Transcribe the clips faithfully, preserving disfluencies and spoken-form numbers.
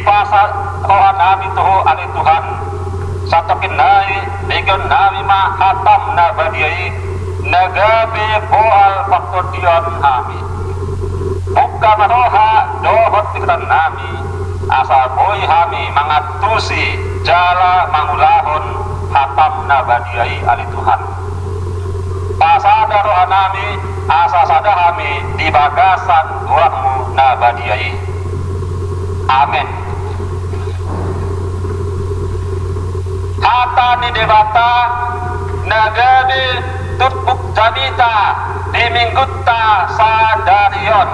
Pasa roha nami tu Ho ale Tuhan, santabi nai, begeon nami ma hataM na badia i, na gabe bohal partondion hami. Buka ma roha dohot pikiran nami, asa boi hami mangantusi jala mangulahon hataM na badia i ale Tuhan. Pasada roha nami, asa sada hami di bagasan goarMu na badia i. Amen. Hata ni Debata na gabe turpuk jamita di Minggunta sadari on,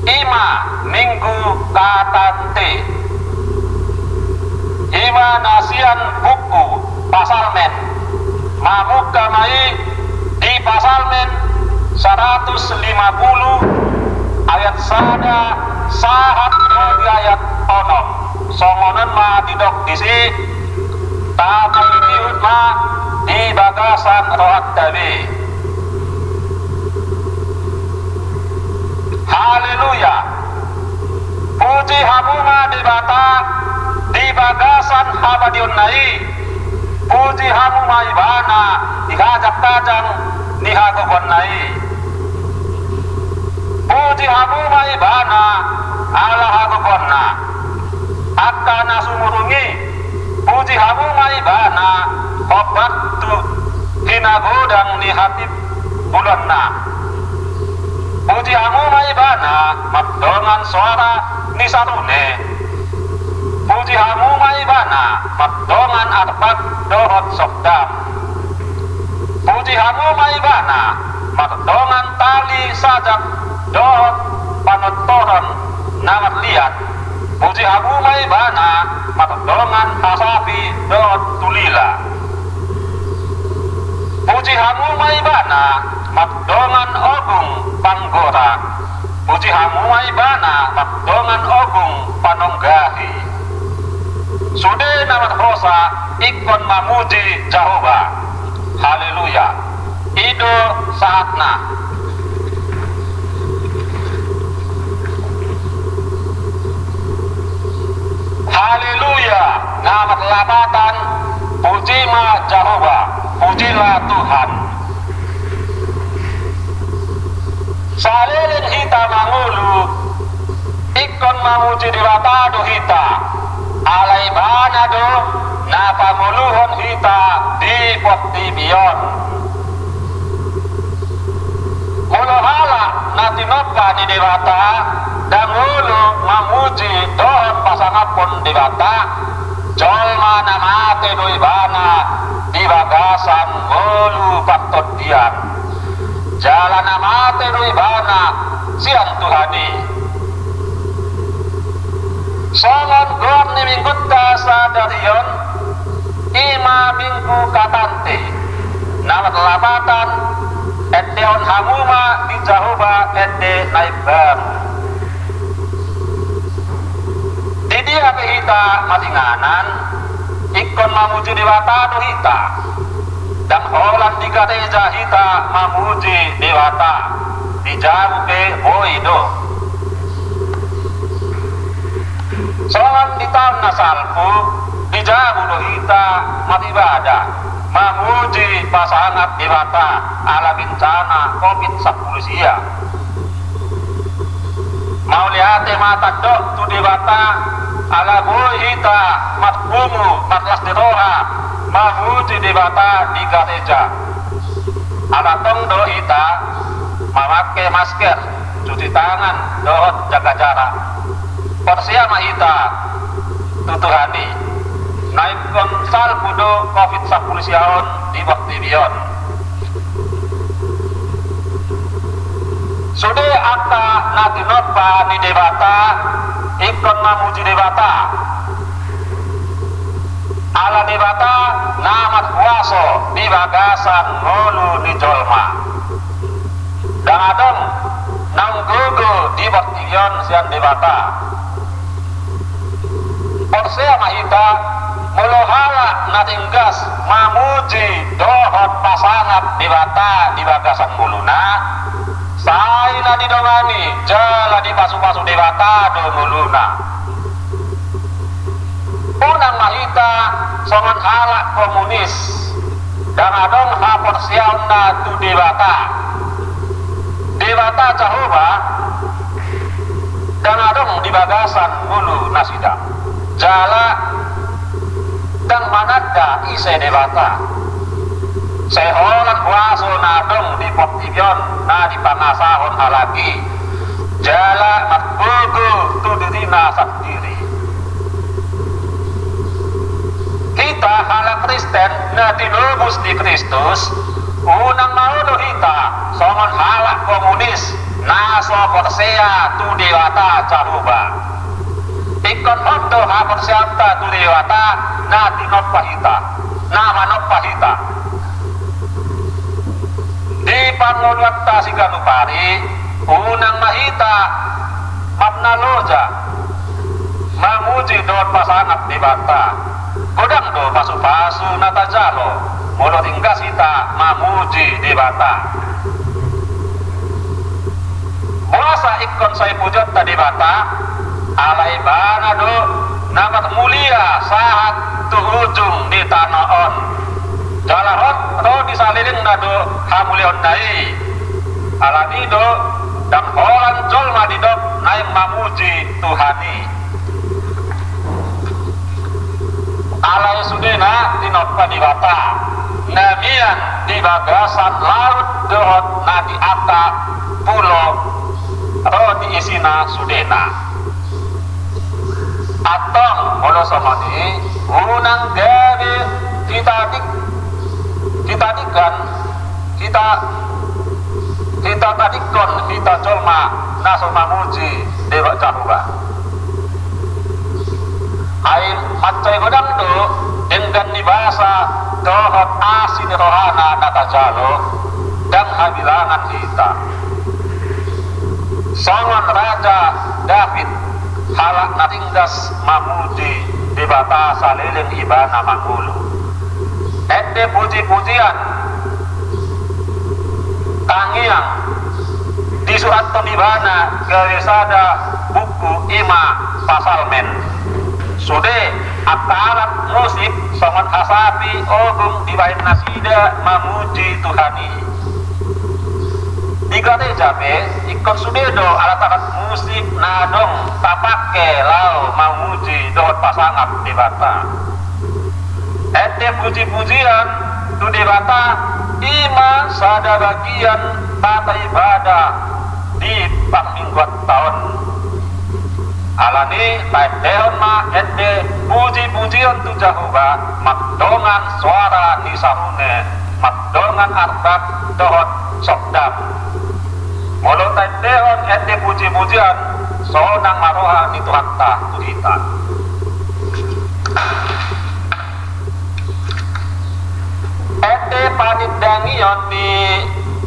i ma Minggu Katante. I ma na sian buku Pasalmen. Mamungka ma i di Pasalmen saratus lima pulu ayat sada sahat tu di ayat onom. Songon on ma didok disi, tapaihutihut ma di bagasan rohanta be. Haleluya. Puji hamu ma Debata di bagasan habadiaonna i. Puji hamu ma Ibana di hajangkajang ni hagogoonna i. Puji hamu ma Ibana ala hagogoonna. Angka na sumurung i, puji hamu ma Ibana hombar tu hinagodang ni hatimbulonna. Puji hamu ma Ibana mardongan soara ni sarune. Puji hamu ma Ibana mardongan arpat dohot songdam. Puji hamu ma Ibana mardongan tali sajak dohot panortoron na marliat. Puji hamu ma Ibana mardongan hasapi dohot tulila. Puji hamu ma Ibana mardongan ogung panggora. Puji hamu ma Ibana mardongan ogung panonggahi. Sude na marhosa ingkon mamuji Jahowa. Haleluya. I do sahatna. Haleluya. Na marlapatan, puji ma Jahowa, pujilah Tuhan. Saleleng hita mangolu, ingkon mamuji Debata do hita, ala Ibana do na pangoluhon hita di portibi on. Molo halak na tinompa ni Debata ndang olo mamuji dohot pasangaphon Debata, jolma na mate do ibana di bagasan ngolu partondian. Jala na mate do ibana sian Tuhan i. Songon goar ni Minggunta sadari on, i ma Minggu Katante, na marlapatan, endehon hamu ma di Jahowa ende na imbaru. Di dia pe hita maringanan, ingkon mamuji Debata do hita. Ndang holan di gareja hita mamuji Debata, di jabu pe boi do. Songon di taon na salpu, di jabu do hita maribada, mamuji pasangap Debata ala bencana covid sampulu sia. Mauliate ma tandok tu Debata, ala boi hita marpungu marlas ni roha mamuji Debata di gareja. Ala tong do hita mamake masker, cuci tangan dohot jaga jarak. Porsea ma hita tu Tuhan i, na ingkon salpu do covid sampulu sia on di portibi on. Sude angka na tinompa ni Debata ingkon mamuji Debata. Ala Debata na markuaso di bagasan ngolu ni jolma. Ndang adong naung gogo di portibi on sian Debata. Porsea ma hita, molo halak na ringgas mamuji dohot pasangap Debata di bagasan ngoluna, sai na didongani jala dipasupasu Debata do ngoluna. Unang ma hita songon halak komunis, ndang adong haporseaonna tu Debata. Debata Jahowa ndang adong di bagasan ngolu nasida. Jala ndang mananda ise Debata. Sai holan huaso na adong di portibi on na dipangasahon halak i, jala margogo tu dirina sandiri. Hita halak Kristen na tinobus ni Kristus, unang ma olo hita songon halak komunis na so porsea tu Debata Jahowa. Ingkon hot do haporseaonta tu Debata na tinompa hita, na manompa hita. Di pangoluanta siganup ari, unang ma hita marnaloja mamuji dohot pasangap Debata. Godang do pasupasu na tajalo molo ringgas hita mamuji Debata. Boasa ingkon sai pujionta Debata? Ala Ibana do na marmulia sahat tu ujung ni tano on. Jala hot ro di salelengna do hamuliaonna i. Alani do ndang holan jolma didok naeng mamuji Tuhan i. Alai sudena tinompa Debata na mian di bagasan laut dohot na di angka pulo ro di isina sudena. Antong molo songon i, unang gabe hita dik-, hita dikan, hita, hita tadikkon hita jolma na so mamuji Debata Jahowa. Ai mansai godang do denggan ni basa dohot asi ni rohana na tajalo, ndang habilangan hita. Songon Raja Daud, halak na ringgas mamuji Debata saleleng ibana mangolu. Ende puji-pujian tangiang disurathon ibana gabe sada buku, i ma Psalmen. Sude angka alat musik songon hasapi, ogung dibahen nasida mamuji Tuhan i. Di gareja pe ingkon sude do alat-alat musik na adong tapangke laho mamuji dohot pasangap Debata. Ende puji-pujian tu Debata i ma sada bagian tata ibadah di parmingguanta on. Alani taendehon ma ende puji-pujion tu Jahowa mardongan soara ni sarune, mardongan arbak dohot sordam. Molo taendehon ende puji-pujian, sonang ma roha ni Tuhanta tu hita. Ende panindangion ni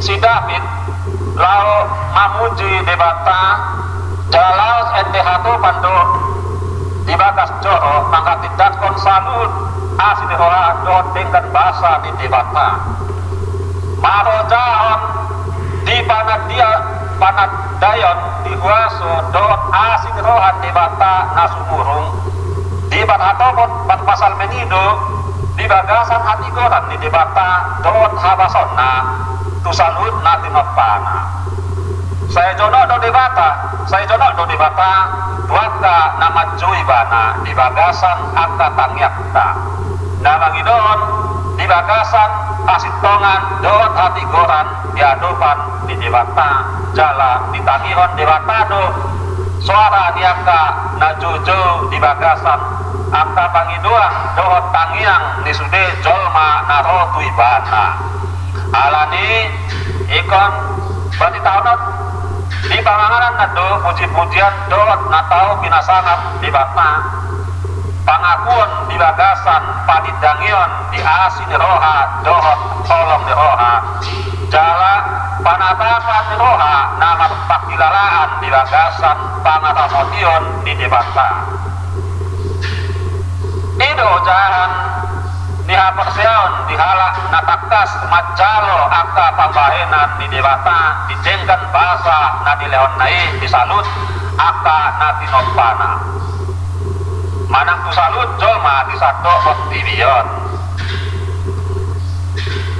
si Daud laho mamuji Debata, jala laos ende hatopan do di bagas joro manghatindanghon saluhut asi ni roha dohot denggan basa ni Debata. Marojahon di panandia-, panandaion di huaso dohot asi ni roha ni Debata na sumurung, di parhatopot parpsalmen i do di bagasan hatigoran ni Debata dohot habasaonna tu saluhut na tinompana. Sai jonok do Debata, sai jonok do Debata tu angka na manjou ibana di bagasan angka tangiangta. Na mangidohon di bagasan hasintongan dohot hatigoran di adopan ni Debata, jala ditangihon Debata do soara ni angka na joujou di bagasan angka pangidoan dohot tangiang ni sude jolma na ro tu ibana. Alani ingkon baritahonon di panganganan na do puji-pujian dohot na tau pinasangap Debata. Pangakuon di bagasan panindangion di asi ni roha dohot holong ni roha, jala panatapan ni roha na marpanghilalaan di bagasan pangaramotion ni Debata. I do ojahan ni haporseaon di halak na tangkas manjalo angka pambahenan ni Debata di denggan basa na nilehonna i di saluhut angka na tinompana. manang tu saluhut jolma di sandok portibi on.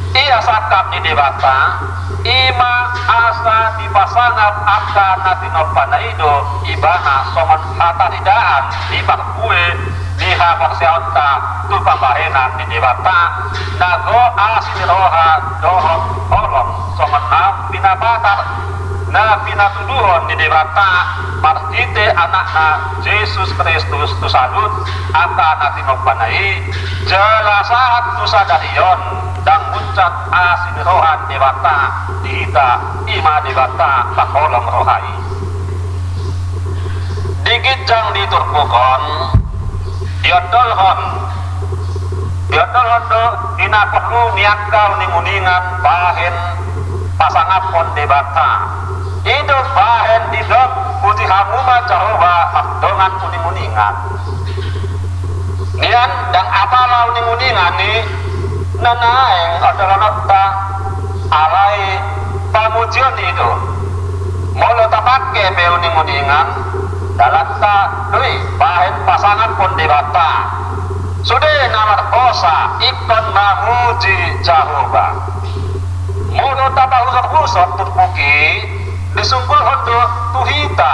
Ia sangkap ni Debata, i ma asa dipasangap angka na tinompana i do ibana songon hataridaan ni parbue ni haporseaonta tu pambahenan ni Debata, na gok asi ni roha dohot holong songon na pinapatar, na pinatuduhon ni Debata marhite Anakna Jesus Kristus tu saluhut angka na tinompana i, jala sahat tu sadari on ndang munchat asi ni roha ni Debata di hita, i ma Debata pangholong roha i. Di ginjang di turpuk on, diondolhon, diondolhon do i na porlu ni angka uninguningan bahen pasangaphon Debata. I do bahen didok, puji hamu ma Jahowa mardongan uninguningan. Nian ndang apala uninguningan i na naeng ondolhononta, alai pamujion i do. Molo tapangke pe uninguningan, dalanta do i bahen pasangaphon Debata. Sude na marhosa ingkon mamuji Jahowa. Molo tapahusorhusor turpuk i, disungkulhon do tu hita,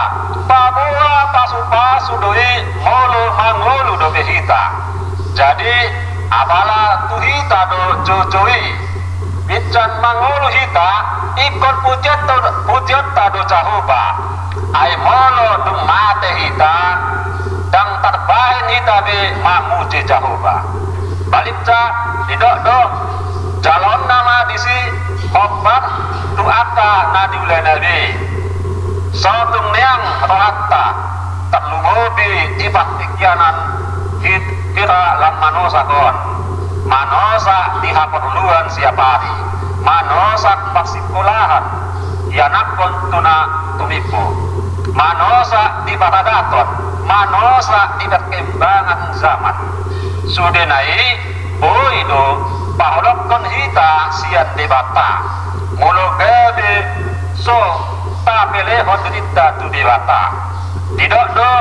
paboa pasupasu do i molo mangolu dope hita. Jadi, apala tu hita do joujou i. Binsan mangolu hita, ingkon pujionta, pujionta do Jahowa. Ai molo dung mate hita, ndang tarbahen hita be mamuji Jahowa. Baliksa, didok do, jaloonna ma disi hombar tu angka na niulana be. So tung neang rohanta, tarlumobi di partingkian hita, hira lan manosak on. Manosak di haporluan siap ari, manosak parsingkolahan, ianakhon tu na tumimbo. Manosak di paradaton, manosak di perkembangan zaman. Sudena i, boi do paholongkon hita sian Debata. Molo gabe so tapelehon dirinta tu Debata. Didok do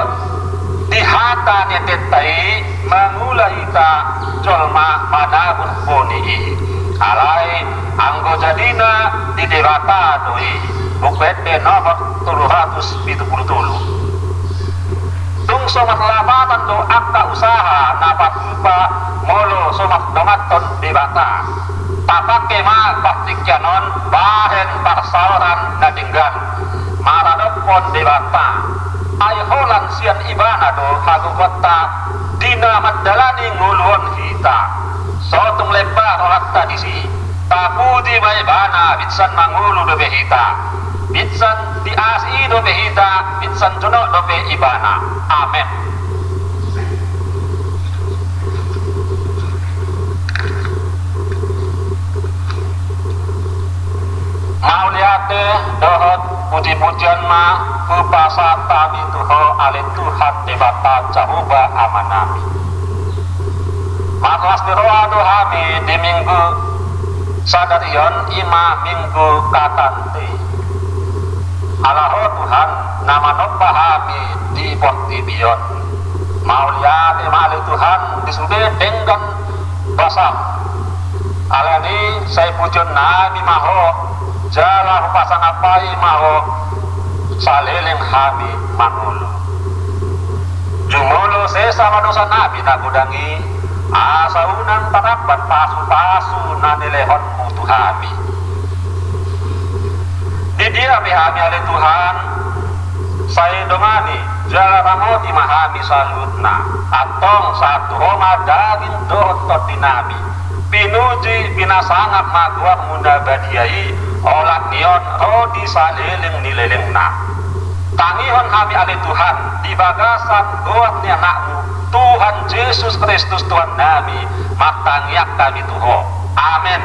di hata ni endenta i, mangula hita jolma manabur boni i. Alai anggo jadina di Debata do i. Buku Ende nomor tolu ratus pitu pulu tolu. Tung so marlapatan do angka usaha na patupa molo so mardonganhon Debata. Tapangke ma partingkian on bahen parsaoran na denggan maradophon Debata. Ai holan sian Ibana do hagogoonta di na mandalani ngolu on hita. So tung lemba rohanta disi, tapuji ma Ibana binsan mangolu dope hita. Binsan diasi i dope hita, binsan jonok dope Ibana. Amen. Mauliate dohot pujipujian ma hupasahat hami tu Ho ale Tuhan Debata Jahowa Amanami. Marlas ni roha do hami di Minggu sadari on, i ma Minggu Katante. Ala Ho Tuhan na manomba hami di portibi on. Mauliate ma ale Tuhan di sude denggan basam. Alani i sai pujionnami ma Ho, jala hupasangapai ma Ho saleleng hami mangolu. Jumolo sesa ma dosanami na godang i, asa unang tarambat pasupasu na nilehonmu tu hami. Di dia pe hami ale Tuhan, sai dongani jala ramoti ma hami saluhutna. Antong sahat tu Ho ma daging dohot tondinami, pinuji pinasangap ma goarmu na badia i, olat ni on ro di saleleng ni lelengna. Tangihon hami ale Tuhan di bagasan goar ni Anakmu, Tuhan Jesus Kristus Tuhannami, martangiang hami tu Ho. Amen.